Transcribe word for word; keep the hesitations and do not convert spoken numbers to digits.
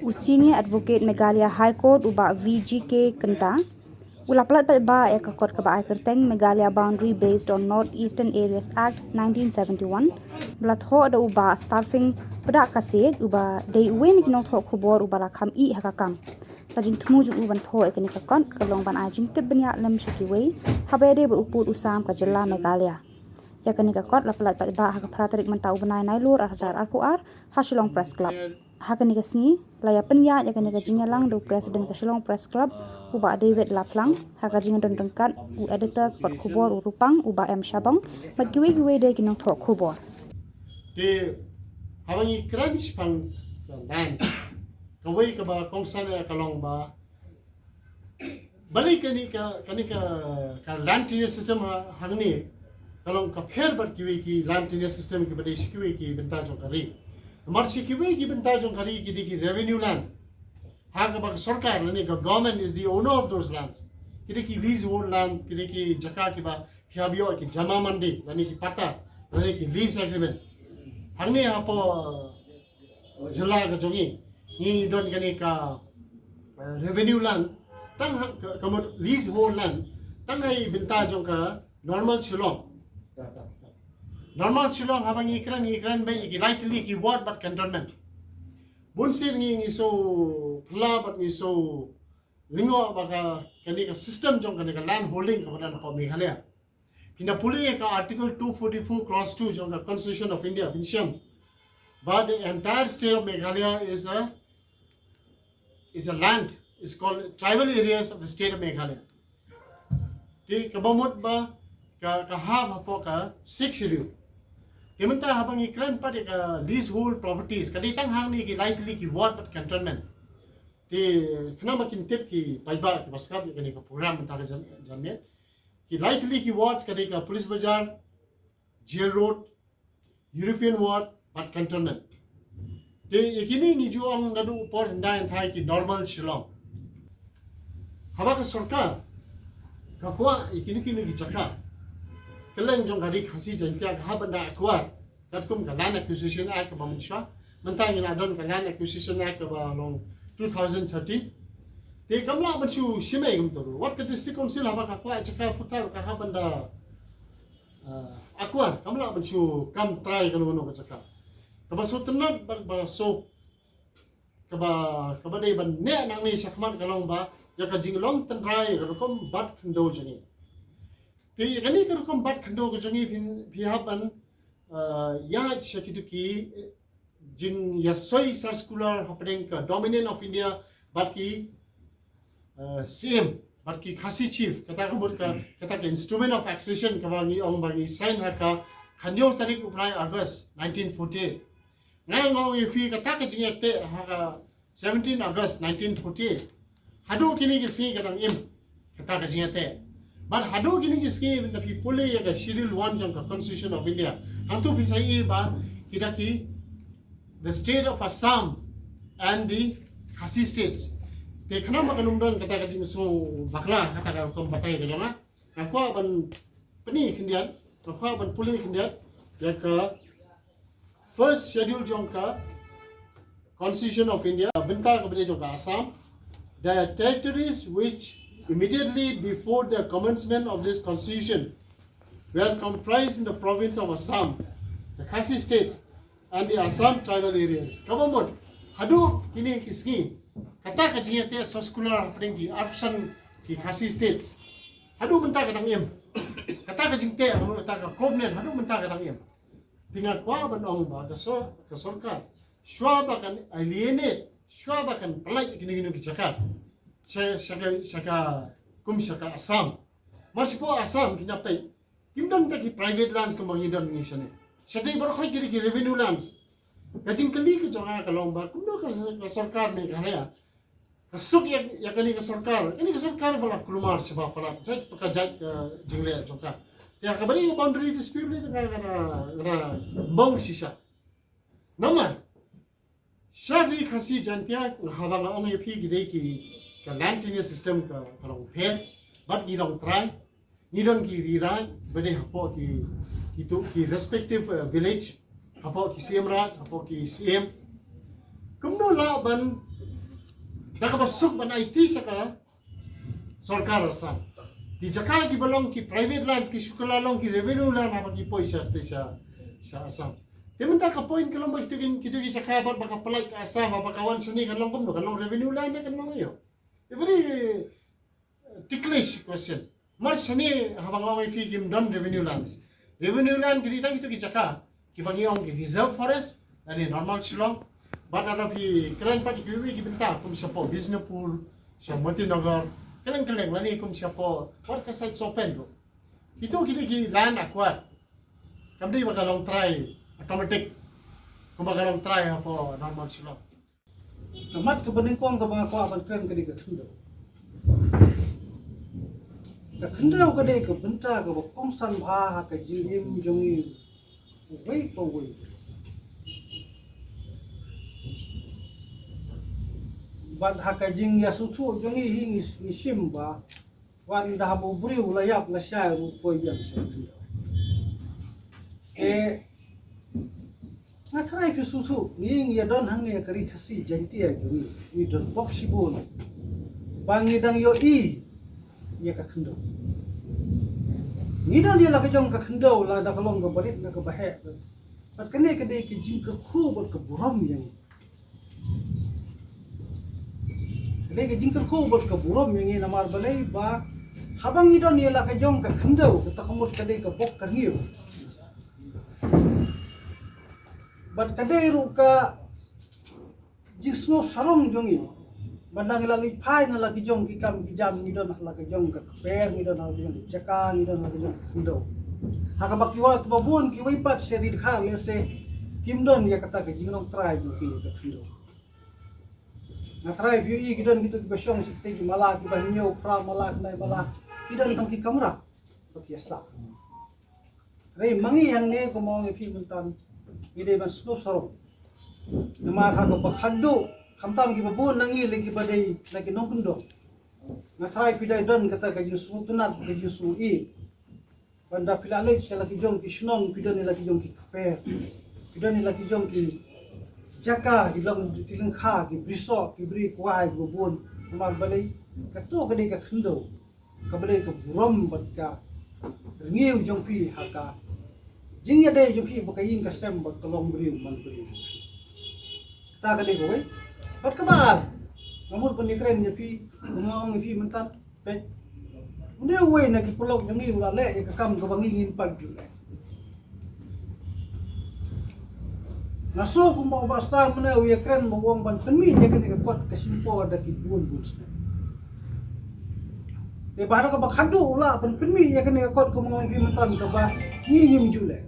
U Senior Advocate Meghalaya High Court u Bah V G K Kynta u la pynlait paidbah ïa ka kot kaba ai kyrteng Meghalaya Boundary Based on North Eastern Areas Act nineteen seventy-one, ba la thoh da u Bah Starfing Pdakasiej uba dei uwei na ki nongthoh khubor uba la kham ih ha ka kam. Ka jingthmu jong u ban thoh ïa kane ka kot ka long ban ai jingtip bniah lem sha kiwei haba ïadei bad u pud u sam ka jylla Meghalaya. Ïa kane ka kot la pynlait paidbah ha ka phra tarik mynta u bnai Nailur ar hajar arphew ar ha Shillong Press Club. Ha kane ka sngi la ïa pynïaid ïa kane ka jingïalang da u President ka Shillong Press Club u Bah David Laphlang, ha ka jingdon ryngkat u Editor ka kot khubor u Rupang u Bah M Shabong bad kiwei kiwei de ki nongthoh khubor. Te haba ngi kren shaphang ka land, kawei kaba kongsan ïa ka long ba balei kane ka, kane ka, ka land tenure system ha, hangne ka long ka pher bad kiwei ki land tenure system kiba dei sha kiwei ki bynta jong ka ri. Namar sha kiwei ki bynta jong ka ri ki dei ki revenue land, ha kaba ka sorkar lane ka government is the owner of those lands. Ki dei ki leasehold land, ki dei ki jaka kiba phi hap ïoh ki jama mandi lane ki patta lane ki lease agreement. Hangne hapoh jylla ka jong ngi ngi don kane ka, eh, revenue land, tang ha ka, ka mut leasehold land, tang ha i bynta jong ka Normal Shillong. Normal Shillong haba ngi kren, ngi kren beit ïa ki lai tylli ki ward bad cantonment. Bun sien ngi, ngi shu phylla bad ngi shu lyngngoh ba ka, kane ka system jong kane ka land holding kaba don hapoh Meghalaya. Phin da pule ïa ka Article two forty-four clause two jong ka Constitution of India, phin shem ba the entire state of Meghalaya is a, is a land, is called tribal areas of the state of Meghalaya. Te kaba mut ba ka, ka hap hapoh ka Sixth Schedule. Te mynta haba ngi kren pat ïa ka leasehold properties, ka dei tang hangne ki lai tylli ki ward bad cantonment. Te khnang ba kin tip ki paidbah kiba sngap ïa kane ka program mynta ka jan, janmiet, ki lai tylli ki wards ka dei ka Police Bazar, Jail Road, European Ward bad cantonment. Te ïa kine ngi ju ong naduh u por hyndai hynthai ki Normal Shillong. Haba ka sorkar ka kwah ïa kine kine ki jaka, kylleng jong ka Ri Khasi Jaiñtia ka hap ban da acquire katkum ka Land Acquisition Act kaba mynshuwa. Mynta ngi la don ka Land Acquisition Act kaba long two thousand thirteen. Te kam lah ban shu shim ei kumta ruh. Wat ka District Council haba ka kwah jaka puta ka hap ban da, ah, acquire, kam lah ban shu kam trai kano kano ka jaka. Kaba sngewtynnat bad ba sngewkaba, kaba dei ban neh nangne shakhmat ka long ba ïa ka jinglong tynrai ka rukom bat khyndew jong ngi. Te ïa kane ka rukom bat khyndew ka jong ngi phin, phi hap ban, ah, ïaid sha kito ki, eh, jingïasoi circular hapdeng ka Dominion of India bad ki, eh, C M bad ki Khasi Chief, kata ka mut ka, kata ka Instrument of Accession kaba ngi ong ba ngi sign ha ka khathynñiew tarik u bnai August nineteen forty-eight. Nga ong ïa phi kata ka jingïateh ha ka seventeen August nineteen forty-eight. Haduh kine ki sngi ka dang im kata ka jingïateh. Bad haduh kine ki sngi, lada phi pule ïa ka Schedule one jong ka Constitution of India, hangto phin sa ïohi ba ki da ki, the state of Assam and the Khasi states. Te khnang ba kan ym don kata ka jingsngewbakla, kata ka rukom batai ka jong nga, nga kwah ban pyni khyndiat, nga kwah ban pule khyndiat ïa ka First Schedule jong ka Constitution of India, bynta kaba dei jong ka Assam. The territories which immediately before the commencement of this Constitution were comprised in the province of Assam, the Khasi states, and the Assam tribal areas. Kaba mut, haduh kine ki sngi, kata ka jingïateh circular hapdeng ki arphew san ki Khasi states, haduh mynta ka dang im. Kata ka jingteh, kata ka covenant, haduh mynta ka dang im. Te nga kwah ban ong ba ka sor-, ka sorkar, shuwa ba kan alienate, shuwa ba kan pynlait kine kine ki jaka sha, sha ka, sha ka, kum sha ka Assam. Mar shapoh Assam ki na peit, kim don ta ki private lands kumba ngi don ngi shane. Shatei baroh khoit ki dei ki revenue lands. Ka jingkylli ka jong nga ka long ba kumno ka, ka sorkar Meghalaya ka suk ïa, ïa kane ka sorkar, kane ka sorkar ba la kulmar shabar palat, jait pa ka jait ka jingleh jong ka. Te ha kaba dei boundary dispute lei jong ka, nga da, nga da bong shisha. Namar sha Ri Khasi Jaiñtia, haba nga ong ïa phi ki dei ki, ka land tenure system ka, ka long pher, bad ngi long trai, ngi don ki ri raid ba dei hapoh ki, kito ki respective, eh, village, hapoh ki C M raid, hapoh ki C M. Kumno lah ban Da kaba suk ban aiti sha ka sorkar Assam. Ki jaka kiba long ki private lands ki shu kylla long ki revenue land haba ki poi sha te sha sha Assam. Te mynta ka point ka long ba kitu ki kitu ki jaka bad ba ka pynlait ka Assam haba ka wan shane kan long kumno, kan long revenue land ne kan long ïoh. A very ticklish question. Mar shane haba nga ong ïa phi kim don revenue lands. Revenue land ki dei tang kitu ki jaka kiba ngi ong ki reserve forest lane normal Shillong. Bad lada phi kren pat kiwei ki bynta kum shapoh Bishnupur, sha Motinagar, kylleng kylleng lane kum shapoh wat ka side Sohpen ruh. Kitu ki dei ki land acquired. Kam dei ba ka long trai automatic kumba ka long trai hapoh normal Shillong. Ka mat kaba nyngkong kaba nga kwah ban kren ka dei ka khyndew. Ka khyndew ka dei ka bynta kaba kongsan bha ha ka jingim jong ngi uwei pa uwei. Bad ha ka jingïasngewthuh jong ngi hi ngi ngi shim ba wan da haba u briew la ïap la shai ruh u poi biang sha ka khyndew. Te nga tharai phi sngewthuh, ngi ngi ïa don hangne ka Ri Khasi Jaiñtia jong ngi, ngi don bok shibun ba ngi dang ïohi ïa ka khyndew. Ngi don ïa la ka jong ka khyndew lada ka long kaba rit ne kaba heh. Bad kane ka dei ka jingkyrkhu bad ka burom ïa ngi. Ka dei ka jingkyrkhu bad ka burom ïa ngi namar balei ba haba ngi don ïa la ka jong ka khyndew, kata ka mut ka dei ka bok ka rngiew. Bad ka dei ruh ka jingsngew sarong jong ngi. Bad ngi la leit phai na la ki jong ki kam ki jam, ngi don ha la ka jong ka kper, ngi don ha la ka jong ka jaka, ngi don ha la ka jong ka khyndew. Ha kaba ki wa kiba bun kiwei pat sha Ri Dkhar lehse kim don ïa kata ka jinglong trai jong ki ka khyndew. Nga tharai phi ïohi ki don kito kiba shong sha kitei ki mala kiba hynñiew phra mala khyndai mala, ki don tang ki kamra ba ki ïa sah. Hynrei ma ngi hangne kumba ong ïa phi mynta ngi dei ban sngewsarong. Namar ha kaba khatduh khamtam kiba bun na ngi lei kiba dei na ki nongkyndong. Nga tharai phi dei don kata ka jingsngewtynnat ka jingsngewïeit. Ban da phi la leit sha la ki jong ki shnong, phi don ïa la ki jong ki kper, phi don ïa la ki jong ki jaka, ki long ki lyngkha, ki brisoh, ki bri kwai kiba bun. Namar balei? Kato ka dei ka khyndew kaba dei ka burom bad ka rngiew jong phi ha ka jingïadei jong phi bad ka ïing ka sem bad ka longbriew manbriew. Kata ka dei kawei. Bad kaba ar, nga mut ban ïakren ïa phi, nga ong ïa phi mynta, peit, une uwei na ki paralok jong ngi u la leh ïa ka kam kaba ngi ngim pat ju leh. Nga sngew kumba u Bah Star mynne u ïakren ba u ong ban pynmih ïa kane ka kot ka shim por da ki bun bun snem. Te ba da kaba khatduh u lah ban pynmih ïa kane ka kot kumba u ong ïa phi mynta kaba ngi ngim ju leh.